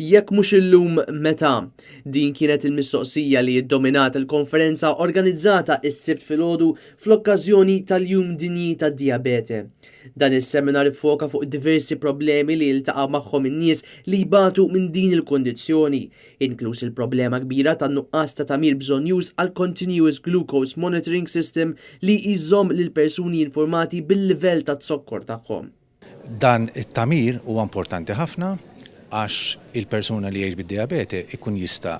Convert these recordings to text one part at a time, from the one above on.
Jekk mhux illum, meta? Din kienet il-mistoqsija li ddominat il-konferenza organizzata s-Sibt filgħodu fl-okkażjoni tal-Jum Dinji tad-Dijabete. Dan is-seminar iffoka fuq diversi problemi li jiltaqgħu magħhom in-nies li jbatu minn din il-kundizzjoni, inkluż il-problema kbira tan-nuqqas ta' tagħmir bżonnjuż għall-Continuous Glucose Monitoring System li jżomm lill-persuni informati bil-livell taz-zokkor tagħhom. Dan it-tagħmir huwa importanti ħafna għax il-persuna li jgħix bid-dijabete jkun jista'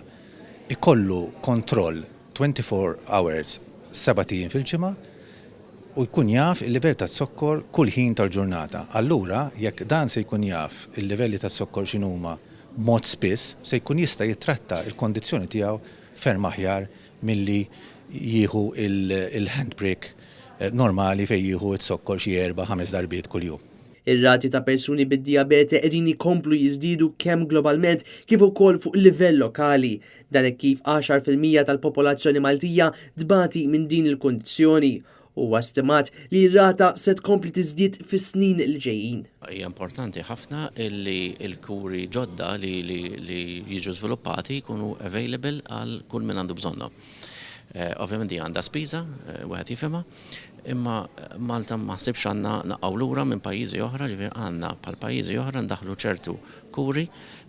jkollu kontroll 24 hours sebat ijiem fil-ġimgħa u jkun jaf il-livell taz-zokkor kull ħin tal-ġurnata. Allura jekk dan se jkun jaf il-livelli taz-zokkor x'inhuma b'mod spiss se jkun jista' jittratta l-kondizzjoni tiegħu ferm aħjar milli jieħu l-handprick normali fejn jieħu z-zokkor xi erba', ħames darbiet kuljum. Ir-rati ta' persuni bid-dijabete qegħdin ikomplu jiżdiedu kemm globalment kif ukoll fuq livell lokali. Dan hekk kif 10% tal-popolazzjoni Maltija tbati minn din il-kundizzjoni. Huwa stimat li r-rata se tkompli tiżdied fis-snin li ġejjin. Hija importanti ħafna li l-kuri ġodda li jiġu żviluppati jkunu available għal kull min għandu bżonnhom. Ovvjament din għandha spiża, wieħed jifhimha, imma Malta ma ħsibx għandna naqgħu lura minn pajjiżi oħra, ġifieri għandna bħal pajjiżi oħra ndaħħlu ċertu kuri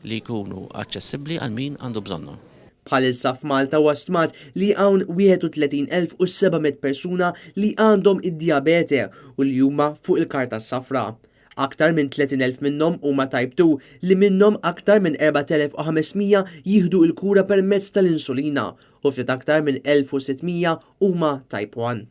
li jkunu aċċessibbli għal min għandu bżonnhom. Bħalissa f'Malta huwa stmat li hawn 31,700 persuna li għandhom id-dijabete u li huma fuq il-karta s-safra. Aktar minn 30,000 minnhom huma type 2 li minnhom aktar minn 4,500 jieħdu l-kura permezz tal-insulina u ftit aktar minn 1,600 huma type 1.